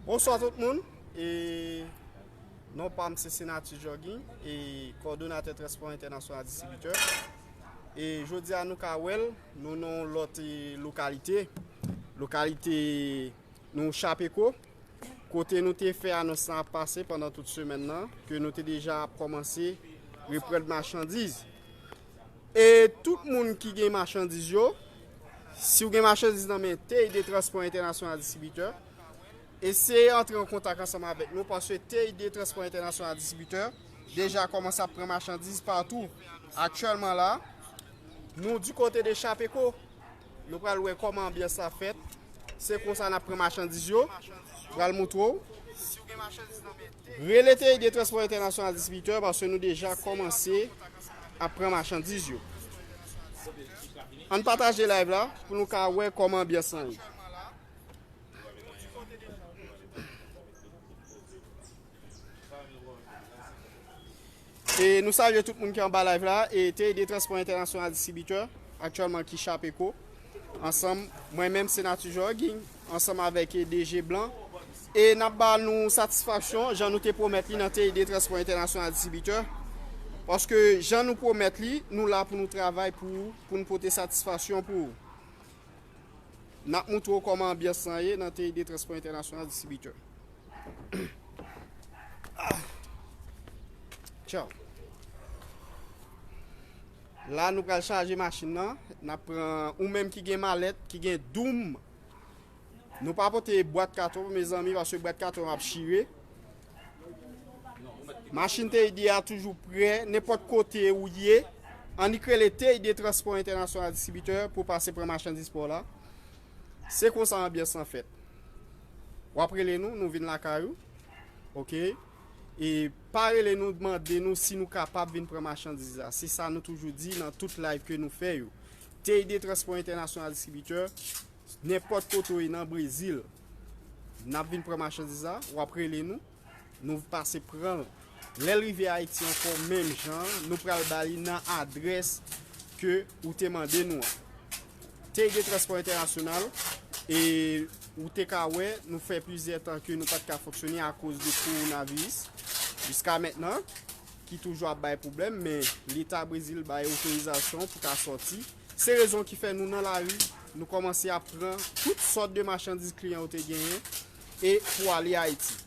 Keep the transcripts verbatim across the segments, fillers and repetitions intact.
Bonswa tout moun. E non pa m se Senatè Jorgin, e kòdonatè Transpò Entènasyonal Distribitè. E jodi a nou ka wè l, nou nan yon lòt, e, lokalite. Lokalite nou Chapeko. Kote nou te fè anons lan ap pase pandan tout semèn nan, ke nou te deja ap kòmanse reprann machandiz. E tout moun ki gen machandiz yo, si w gen machandiz nan men T I D Transpò Entènasyonal Distribitè, eseye antre an kontak ansanm avèk nou, paske T I D Transpò Entènasyonal Distribitè deja kòmanse ap pran machandiz patou. Aktyèlman la, nou di kote de Chapeko. Nou pral wè kòman anbyans la fèt. Se konsa n ap pran machandiz yo. Pral moutre w. Rele T I D Transpò Entènasyonal Distribitè, paske nou deja kòmanse ap pran machandiz yo. Ann pataje live la pou nou ka wè kòman anbyans lan ye. E nou salye tout moun ki anba live la. E T I D Transpò Entènasyonal Distribitè, aktyèlman ki Chapeko, ansanm, mwen menm, Senatè Jorgin, ansanm avèk, e, D G Blanc. E n ap ba nou satisfaksyon, jan nou te pwomèt li nan T I D Transpò Entènasyonal Distribitè. Paske jan nou pwomèt li, nou la pou nou travay pou ou, pou nou pote satisfaksyon pou ou. N ap moutre w kòman anbyans lan ye nan T I D Transpò Entènasyonal Distribitè. Tchaw. La, nou pral chaje machin nan. N ap pran, ou menm ki gen malèt, ki gen doum. Nou pa pote bwat katon, mezanmi, paske bwat katon ap chire. Machin T I D a toujou prè, nenpòt kote ou ye. Annik rele T I D Transpò Entènasyonal Distribitè pou pase pran machandiz pa w la. Se konsa anbyans lan fèt. W ap rele nou, nou vin lakay ou. Oke? E pa rele nou, mande nou si nou kapab vin pran machandiz la. Se sa nou toujou di nan tout live ke nou fè yo. T I D Transpò Entènasyonal Distribitè, nenpòt kote w ye nan Brezil, n ap vin pran machandiz la, w ap rele nou, nou pase pran l. Lè l rive Ayiti ankò, menm jan, nou pral ba li nan adrès ke ou te mande nou an. T I D Transpò Entènasyonal, e ou te ka wè, nou fè plizyè tan ke nou pa t ka fonksyone akoz de kowonaviris. Jiska mentnan, ki toujou ap bay pwoblèm, men Leta Brezil bay otorizasyon pou ka sòti. Se rezon ki fè nou nan lari, nou kòmanse ap pran tout sòt de machandiz kliyan yo te genyen e pou ale Ayiti.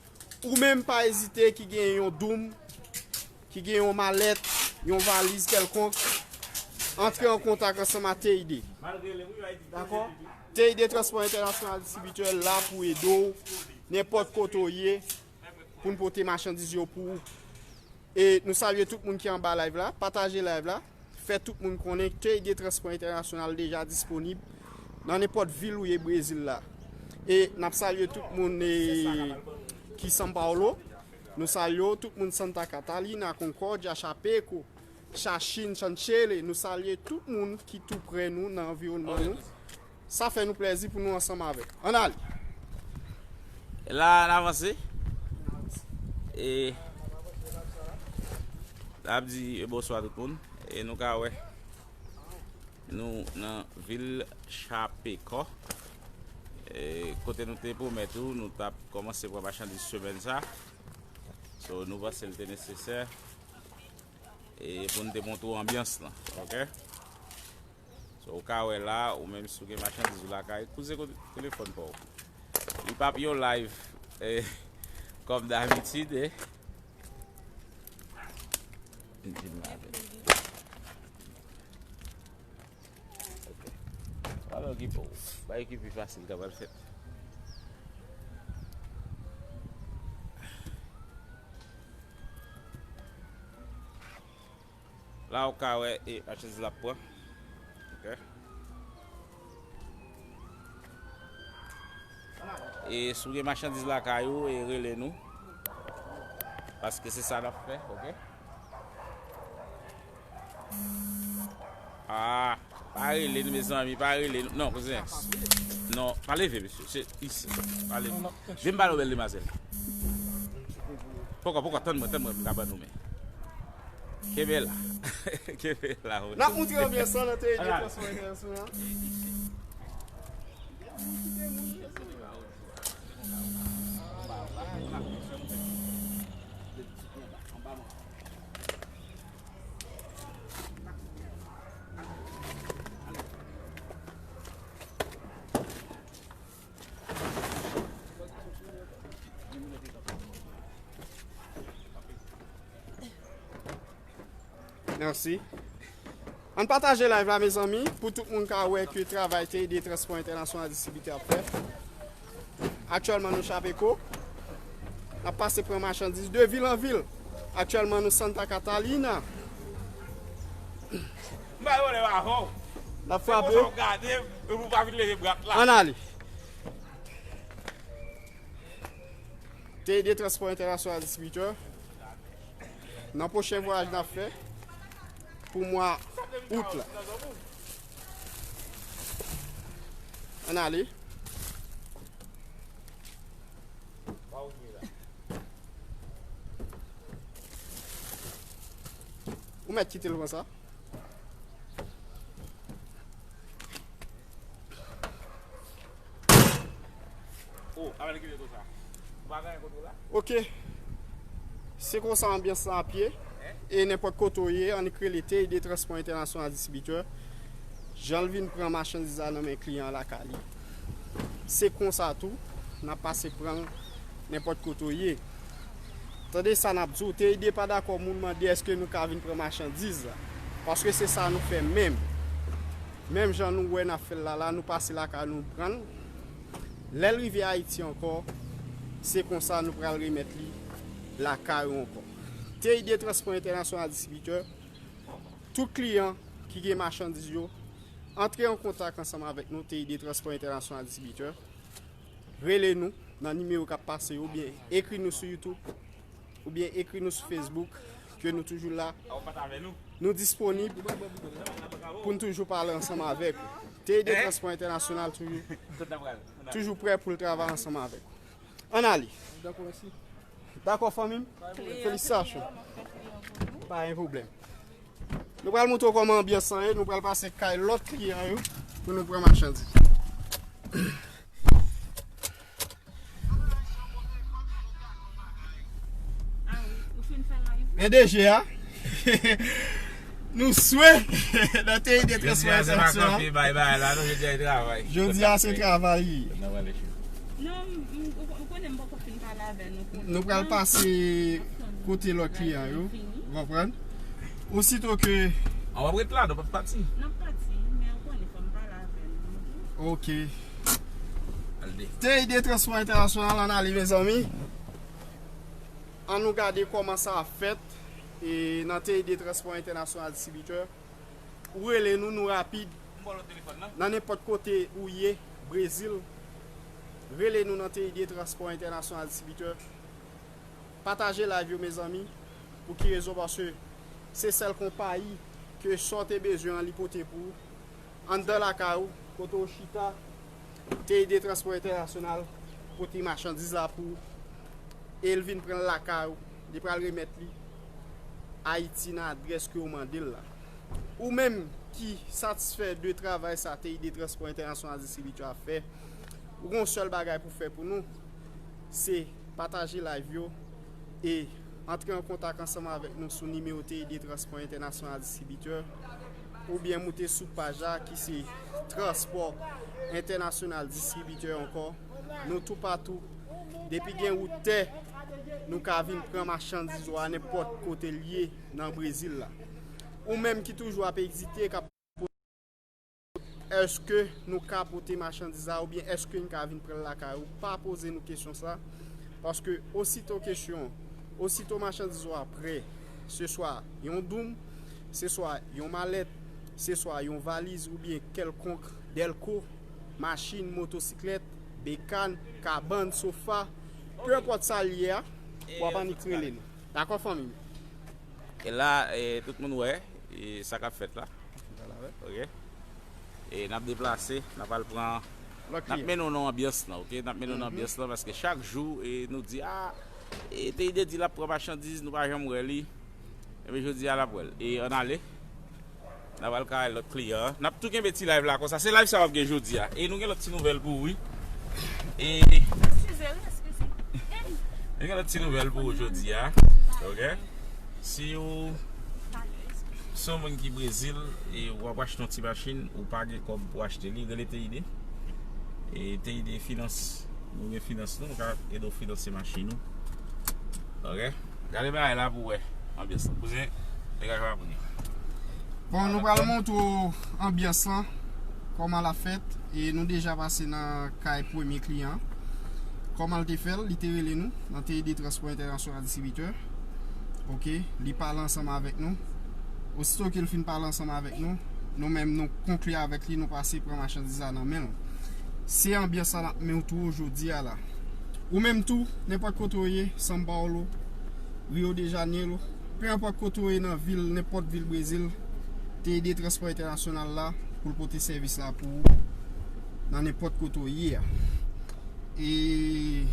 Ou menm pa ezite ki gen yon doum, ki gen yon malèt, yon valiz kèlkonk, antre an kontak ansanm a T I D. Dakò? T I D Transpò Entènasyonal Distribitè la pou ede w nenpòt kote w ye pou n pote machandiz yo pou ou. E nou salye tout moun ki anba live la, pataje live la, fè tout moun konnen T I D Transpò Entènasyonal deja disponib nan nenpòt vil ou ye Brezil la. E n ap salye tout moun, e, ki São Paulo. Nou salye w, tout moun Santa Catarina, Concórdia, Chapecó, Xaxim, Xanxerê. Nou salye tout moun ki tou prè nou, nan anviwònman nou. Sa fè nou plèzi pou nou ansanm avèk. Ann ale. La, n avanse. E, n ap di, e, bonswa tout moun. E nou ka wè, nou nan vil Chapecó. E, kote nou te pwomèt ou, nou t ap kòmanse pran machandiz semèn sa. So, nou panse l te nesesè. E pou n te montre w anbyans lan, oke? So, ou ka wè la, ou menm si w gen machandiz ou lakay, kouze ko-, telefòn pa w. Li p ap yon live, eh, kòm dabitid, eh. Vin la avè m. Ok. Pale okipe w. Bay ki pi fasil ka pral fèt. La ou ka wè e machandiz l ap pran. Ok. E si w gen machandiz lakay ou, e rele nou. Paske se sa n ap fè, ok? Ah, pa rele nou, mezanmi, pa rele nou. Non, kouzen. Non, pa leve, mesye. Se isi. Pa leve. Vin pale w bèl demwazèl. Poko, poko, tann mwen, tann mwen, m ka ban nou men. Kenbe la. Kenbe la, wi. N ap montre anbyans lan nan teren de transfò entènasyonal. Gen moun ki te moun. Mèsi. Ann pataje live la, mezanmi, pou tout moun ka wè ke travay T I D Transpò Entènasyonal Distribitè ap fè. Aktyèlman, nou Chapeko. N ap pase pran machandiz de vil an vil. Aktyèlman, nou Santa Catalina. M pa wè lè avan w. N ap frape. Se konsa w gade, epi w pa vin leve bra la. Ann ale. T I D Transpò Entènasyonal Distribitè. Nan pwochen vwayaj n ap fè pou mwa out la. Ann ale. Ou mèt kite l konsa. Oh, avan li kite tou sa. Ou pa gen kontwòl la? Ok. Se konsa anbyans lan ap ye. E nenpòt kote w ye, annik rele T I D Transpò Entènasyonal Distribitè. Jan l vin pran machandiz la nan men kliyan an lakay li. Se konsa tou, n ap pase pran l nenpòt kote w ye. Tande sa n ap di w, T I D pa dakò moun mande èske nou ka vin pran machandiz la. Paske se sa nou fè menm. Menm jan nou wè n ap fè l la, la nou pase lakay nou pran l. Lè l rive Ayiti ankò, se konsa nou pral remèt li lakay ou ankò. T I D Transpò Entènasyonal Distribitè, tout kliyan ki gen machandiz yo, antre an kontak ansanm avèk nou, T I D Transpò Entènasyonal Distribitè. Rele nou nan nimewo k ap pase yo, oubyen ekri nou sou YouTube, oubyen ekri nou sou Facebook, ke nou toujou la. Nou disponib pou n toujou pale ansanm avèk ou. T I D Transpò Entènasyonal toujou, toujou prè pou l travay ansanm avèk ou. Ann ale. Dakò, mèsi. Dakò, fanmi m? Felisitasyon. Pa gen pwoblèm. Nou pral montre w kòman anbyans lan ye, nou pral pase kay lòt kliyan yo pou nou pran machandiz. Men D G a. Nou swe nan T I D Transpò Entènasyonal. Jodi a se vakanse, bay bay la, non, jodi a e travay. Jodi a se travay. Non, m, m, ou, ou konnen m poko fin pale avè nou. Nou pral pase kote lòt kliyan yo. Ou konprann? Osito ke. An w ap ret la, nou p ap pati. N ap pati, men ou konnen fò m pale avè nou. Ok. T I D Transpò Entènasyonal, ann ale, mezanmi. Ann nou gade kòman sa ap fèt, e, nan T I D Transpò Entènasyonal Distribitè. Ou rele nou, nou rapid. Nan nenpòt kote ou ye, Brezil, rele nou nan T I D Transpò Entènasyonal Distribitè. Pataje live yo, mezanmi. Pou ki rezon? Paske se sèl konpayi ke sa w te bezwen an, li pote pou ou. Anndan lakay ou, kote w chita, T I D Transpò Entènasyonal pote machandiz la pou ou. E l vin pran l lakay ou. Li pral remèt li Ayiti nan adrès ke w mande l la. Ou menm ki satisfè de travay sa T I D Transpò Entènasyonal Distribitè ap fè, ou gen yon sèl bagay pou fè pou nou, se pataje live yo e antre an kontak ansanm avèk nou sou nimewo T I D Transpò Entènasyonal Distribitè, oubyen moute sou paj la ki se Transpò Entènasyonal Distribitè ankò. Nou toupatou. Depi gen wout tè, nou ka vin pran machandiz ou a nenpòt kote l ye nan Brezil la. Ou menm ki toujou ap ezite, k ap èske nou ka pote machandiz la oubyen èske n ka vin pran l lakay ou? Pa poze nou kesyon sa, paske osito kesyon, osito machandiz ou a prè, se swa yon doum, se swa yon malèt, se swa yon valiz oubyen kèlkonk dèlko, machin, motosiklèt, bekàn, kabann, sofa, pe enpòt sa l ye a, w ap annik rele nou. Dakò, fanmi m? E la, e, tout moun wè, e, sa k ap fèt la. Ok. E n ap deplase, n ap al pran, n ap mennen w nan anbyans lan, ok? N ap mennen w nan anbyans lan, paske chak jou, e, nou di, a, e, T I D di l ap pran machandiz, nou pa janm wè li. Ebyen, jodi a, n ap wè l. E ann ale. N ap al kay lòt kliyan an. N ap tou kenbe ti live la konsa. Se live sa w ap gen jodi a. E nou gen lòt ti nouvèl pou ou, wi. E nou gen lòt ti nouvèl pou ou jodi a. Ok? Si w se yon moun ki Brezil e w ap achte yon ti machin, ou pa gen kòb pou achte li, rele T I D. E T I D finans, nou gen finans nou, nou ka ede w finanse machin ou. Ok? Gade bagay la pou w wè anbyans lan. Kouzen, degaj w ap pran. Bon, nou pral montre w anbyans lan, kòman l ap fèt, e nou deja pase nan kay premye kliyan. Kòman l te fè l, li te rele nou nan T E D Transpò Entènasyonal Distribitè. Oke, li pale ansanm avèk nou. Osito ke l fin pale ansanm avèk nou, nou menm nou konkli avèk li, nou pase pran machandiz la nan men l. Se anbyans la n ap montre w jodi a la. Ou menm tou, nenpòt kote w ye, São Paulo, Rio de Janeiro, pe enpòt kote w ye nan vil, nenpòt vil Brezil, T E D Transpò Entènasyonal la pou l pote sèvis la pou ou nan nenpòt kote w ye a. E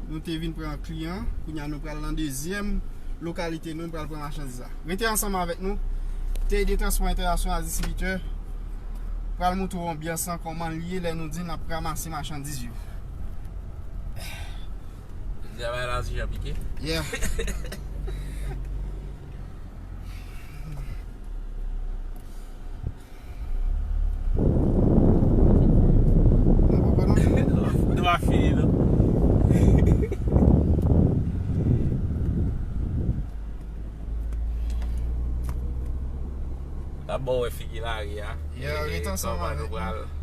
nou te vin pran kliyan, kounye a nou pral nan dezyèm lokalite nou, nou pral pran machandiz la. Rete ansanm avèk nou. T E D Transpò Entènasyonal Distribitè pral montre w anbyans lan, kòman l ye lè nou di n ap ranmase machandiz yo. Travay la ti jan pike. Yeah. Nou pa fini non. N ap ba w wè figi lari a. Yeah, e rete ansanm kòman nou avèk nou.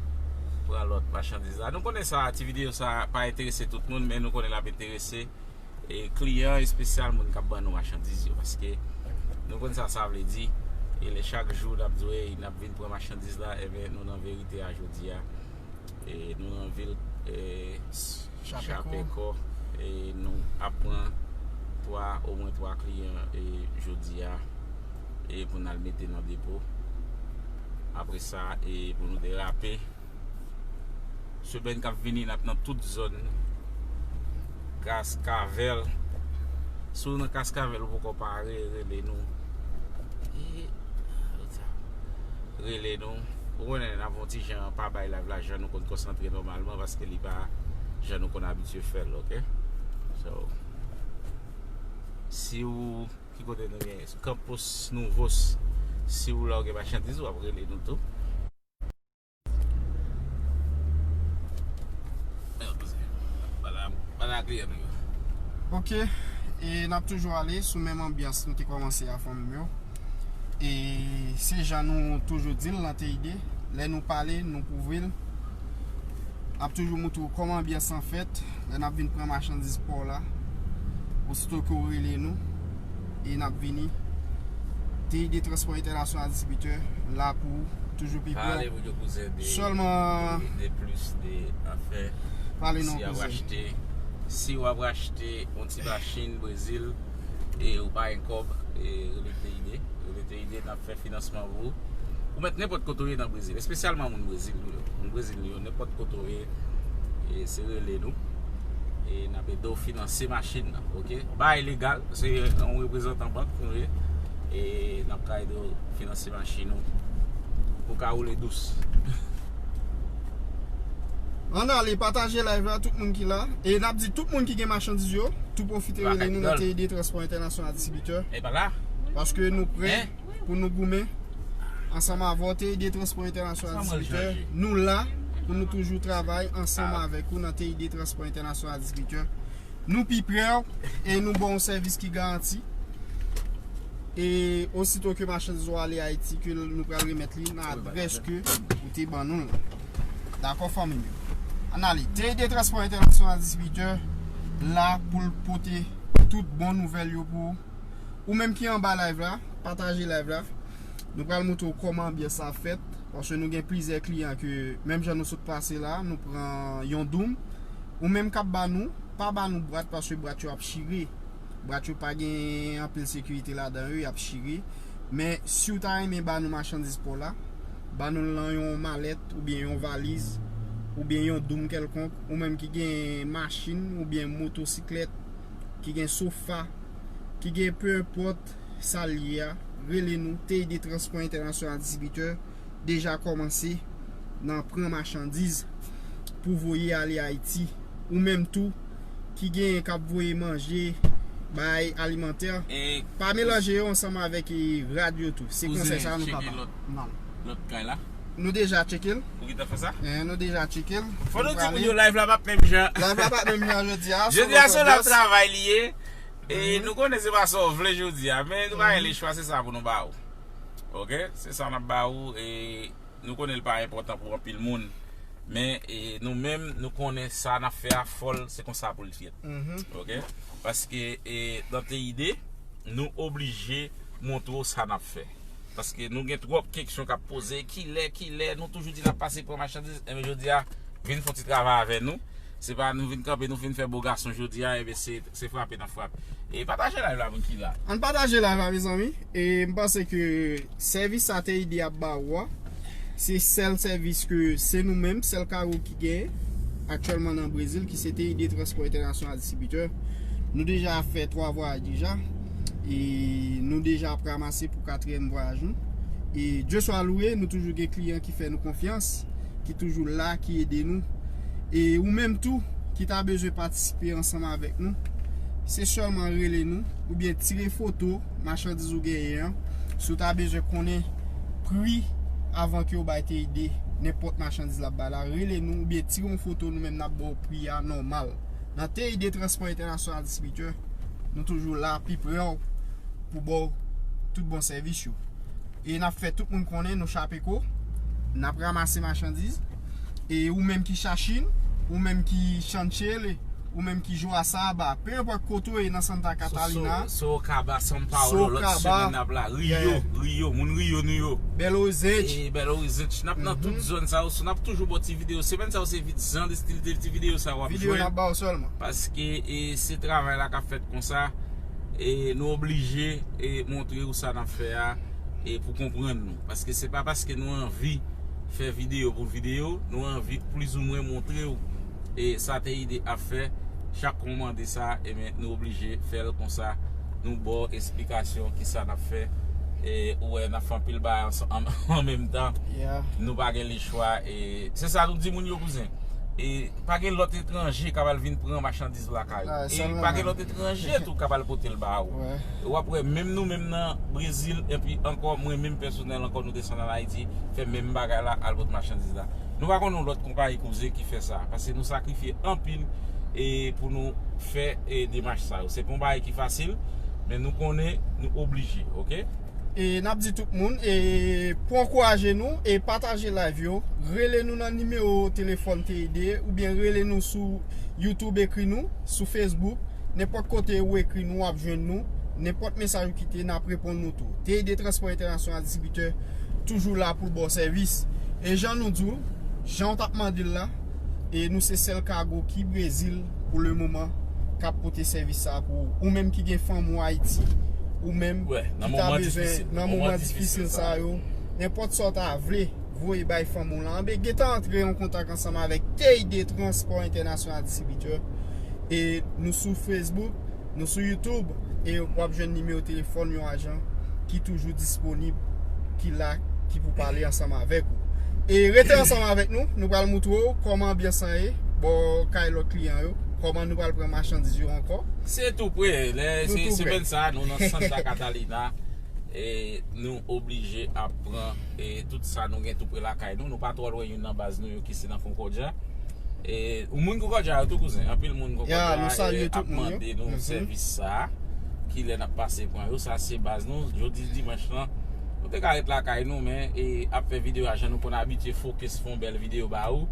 Pral pran lòt machandiz la. Nou konnen sa, ti videyo sa pa enterese tout moun, men nou konnen l ap enterese e kliyan, espesyal moun k ap ban nou machandiz yo, paske nou konn sa sa vle di. E lè chak jou n ap di w, "Ey, n ap vin pran machandiz la," ebyen, nou nan verite a jodi a. E nou nan vil, e, Chapekò. Chapekò, e nou ap pran twa, omwen twa kliyan, e jodi a, e pou n al mete nan depo. Apre sa, e pou nou derape, semèn k ap vini, n ap nan tout zòn Kaskavèl. Si w nan Kaskavèl, ou poko pare, rele nou. E, rele nou. Ou konnen, n ap yon ti jan pa bay live la jan nou konn konsantre nòmalman, paske li pa jan nou konn abitye fè l, oke? So, si w, ki kote nou ye? Campos Novos. Si w la, w gen machandiz, w ap rele nou tou. Pale a kliyan nou yo. Oke, e n ap toujou ale sou menm anbyans nou te kòmanse a, fanmi m yo. E se jan nou toujou di l nan T I D, lè nou pale, nou pwouve l. N ap toujou montre w kòman anbyans lan fèt lè n ap vin pran machandiz pa w la. Osito ke w rele nou, e n ap vini. T I D Transpò Entènasyonal Distribitè la pou ou, toujou pi prè. Pale pou yo kouzen de, sèlman de plis de afè. Pale non, kouzen. Si w ap achte, si w ap achte yon ti machin Brezil e ou pa gen kòb, e rele T I D, rele T I D, n ap fè finansman pou ou. Ou mèt nenpòt kote w ye nan Brezil, espesyalman moun Brezil nou yo. Moun Brezil nou yo, nenpòt kote w ye, e se rele nou. E n ap ede w finanse machin nan, oke? Bay legal, se yon reprezantan bank nou ye. E n ap ka ede w finanse machin ou pou w ka woule dous. Ann ale pataje live la, tout moun ki la. E n ap di tout moun ki gen machandiz yo, tou pwofite rele nou nan T I D Transpò Entènasyonal Distribitè. E pa la. Paske nou prè pou nou goumen ansanm avè w, T I D Transpò Entènasyonal Distribitè. Nou la pou nou toujou travay ansanm avèk ou nan T I D Transpò Entènasyonal Distribitè. Nou pi prè w e nou ba w yon sèvis ki garanti. E osito ke machandiz ou ale Ayiti, ke nou pral remèt li nan adrès ke ou te ban nou l. Dakò, fanmi m yo? Ann ale. T I D Transpò Entènasyonal Distribitè la pou l pote tout bon nouvèl yo pou ou. Ou menm ki anba live la, pataje live la. Nou pral montre w kòman anbyans la fèt, paske nou gen plizyè kliyan ke, menm jan nou sot pase la, nou pran yon doum. Ou menm k ap ba nou, pa ba nou bwat, paske bwat yo ap chire. Bwat yo pa gen anpil sekirite ladan yo, y ap chire. Men si w ta renmen ba nou machandiz pa w la, ba nou l nan yon malèt oubyen yon valiz oubyen yon doum kèlkonk, ou menm ki gen machin oubyen motosiklèt, ki gen sofa, ki gen, pe enpòt sa l ye a, rele nou. T I D Transpò Entènasyonal Distribitè deja kòmanse nan pran machandiz pou voye ale Ayiti. Ou menm tou ki genyen k ap voye manje, bay alimantè, pa melanje yo ansanm avèk, e, rad yo tou. Se konsèy sa nou ka ba. Lòt kay la. Nou deja tcheke l. Ou gentan fè sa? Eh, nou deja tcheke l. Fò nou di moun yo live la p ap menm jan. Live la p ap menm jan jodi a. Jodi a se yon travay li ye. E nou konnen se pa sa w vle jodi a, men nou pa gen lechwa, se sa pou nou ba ou. Ok, se sa n ap ba ou. E nou konnen l pa enpòtan pou anpil moun, men e, nou menm, nou konnen sa n ap fè a, fò l, se konsa pou l fèt. Ok? Paske e, nan T I D, nou oblije montre w sa n ap fè. Paske nou gen twòp keksyon k ap poze, kilè, kilè, nou toujou di n ap pase pran machandiz, enben jodi a, vin fè yon ti travay avè nou. Se pa nou vin kanpe, nou vin fè bo gason jodi a, enben se, se frape n ap frape. E pataje live la, moun ki la. Ann pataje live la, mezanmi. E m panse ke sèvis sa T I D ap ba ou a, se sèl sèvis ke se nou menm, sèl kago ki genyen aktyèlman nan Brezil, ki se T I D Transpò Entènasyonal Distribitè. Nou deja fè twa vwayaj deja. E nou deja ap ranmase pou katriyèm vwayaj nou. E Dye swa louwe, nou toujou gen kliyan ki fè nou konfyans, ki toujou la, ki ede nou. E ou menm tou, ki ta bezwen patisipe ansanm avèk nou, se sèlman rele nou, oubyen tire foto machandiz ou genyen an. Si w ta bezwen konnen pri avan ke yo bay T I D nenpòt machandiz l ap bay la, rele nou, oubyen tire yon foto, nou menm n ap ba w pri a nòmal. Nan T I D Transpò Entènasyonal Distribitè, nou toujou la pi pre w pou ba w tout bon sèvis yo. E n ap fè tout moun konnen nou Chapeko, n ap ranmase machandiz. E ou menm ki Chachin, ou menm ki Chanchele, ou menm ki Joasaba, pe enpòt kote w ye nan Santa Catalina, Sorocaba, São Paulo, lòt semèn n ap la, Rio, Rio, moun Rio nou yo. Belo Horizonte. E Belo Horizonte, n ap nan tout zòn sa yo, n ap toujou ba w ti videyo. Semèn sa yo se vit jan de stil de ti videyo sa w ap jwenn. Videyo n ap ba w sèlman. Paske e, se travay la k ap fèt konsa, e nou oblije e montre w sa n ap fè a, e pou konprann nou. Paske se pa paske nou anvi fè videyo pou videyo, nou anvi plizoumwen montre w e sa T I D ap fè. Chak kou w mande sa, ebyen, nou oblije fè l konsa. Nou ba w esplikasyon ki sa n ap fè. E ou wè, n ap fè anpil bagay ansanm an menm tan. Nou pa gen lechwa. E se sa nou di moun yo, kouzen. E pa gen lòt etranje k ap al vin pran machandiz lakay ou. E pa gen lòt etranje tou k ap al pote l ba ou. E w ap wè, menm nou menm nan Brezil, epi ankò, mwen menm pèsonèl ankò, nou desann ann Ayiti, fè menm bagay la, al pote machandiz la. Nou pa konn yon lòt konpayi, kouzen, ki fè sa, paske nou sakrifye anpil e pou nou fè e demach sa yo. Se pa yon bagay ki fasil, men nou konnen nou oblije, ok? E n ap di tout moun, e pou ankouraje nou, e pataje live yo, rele nou nan nimewo telefòn T I D, oubyen rele nou sou YouTube, ekri nou sou Facebook, nenpòt kote ou ekri nou, w ap jwenn nou. Nenpòt mesaj ou kite, n ap reponn nou tou. T I D Transpò Entènasyonal Distribitè toujou la pou l ba w sèvis. E jan nou di w, jan w t ap mande l la, e nou se sèl kago ki Brezil pou lemoman k ap pote sèvis sa pou ou. Ou menm ki gen fanmi w Ayiti, ou menm ki ta bezwen nan moman difisil sa yo, nenpòt sa w ta vle voye bay fanmi w lan, anben gentan antre an kontak ansanm avèk T I D Transpò Entènasyonal Distribitè. E nou sou Facebook, nou sou YouTube, e w ap jwenn nimewo telefòn yon ajan ki toujou disponib, ki la, ki pou pale ansanm avèk ou. E rete ansanm avèk nou, nou pral moutre w kòman anbyans lan ye bò kay lòt kliyan yo, kòman nou pral pran machandiz yo ankò. Se tou pre, lè se semèn sa, nou nan Santa Catalina. E nou oblije ap pran e tout sa nou gen tou pre lakay nou. Nou pa twò lwen youn nan baz nou yo ki se nan Concordia. E ou moun Concordia yo tou, kouzen. Anpil moun Concordia e ap mande nou sèvis sa. Kilè n ap pase pran yo? Sa se baz nou. Jodi dimanch lan, nou te ka ret lakay nou, men e ap fè videyo a jan nou konn abitye, fokis fè yon bèl videyo ba ou.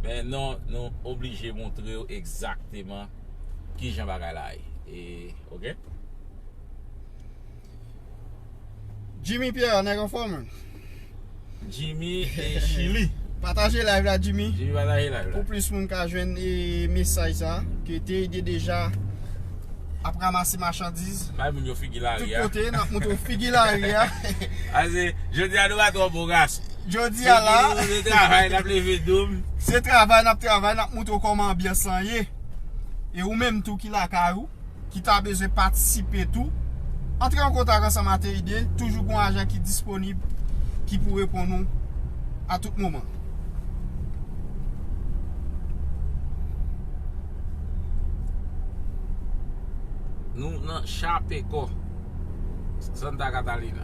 Men non, nou oblije montre w egzakteman kijan bagay la ye. E, ok? Jimmy Pierre, nèg anfòm. Jimmy e Chili. Pataje live la, Jimmy. Jimmy, pataje live la. Pou plis moun ka jwenn e mesaj sa, ke T I D deja ap ranmase machandiz. Bay moun yo figi lari a. Tout kote, n ap montre w figi lari a. Ase, jodi a nou pa twò bo gason. Jodi a la. Se travay, n ap leve doub. Se travay, n ap travay, n ap montre w kòman anbyans lan ye. E ou menm tou ki lakay ou, ki ta bezwen patisipe tou, antre an kontak ansanm a T I D, toujou gon ajan ki disponib, ki pou reponn ou a tout moman. Nou nan Chapecó, Santa Catalina.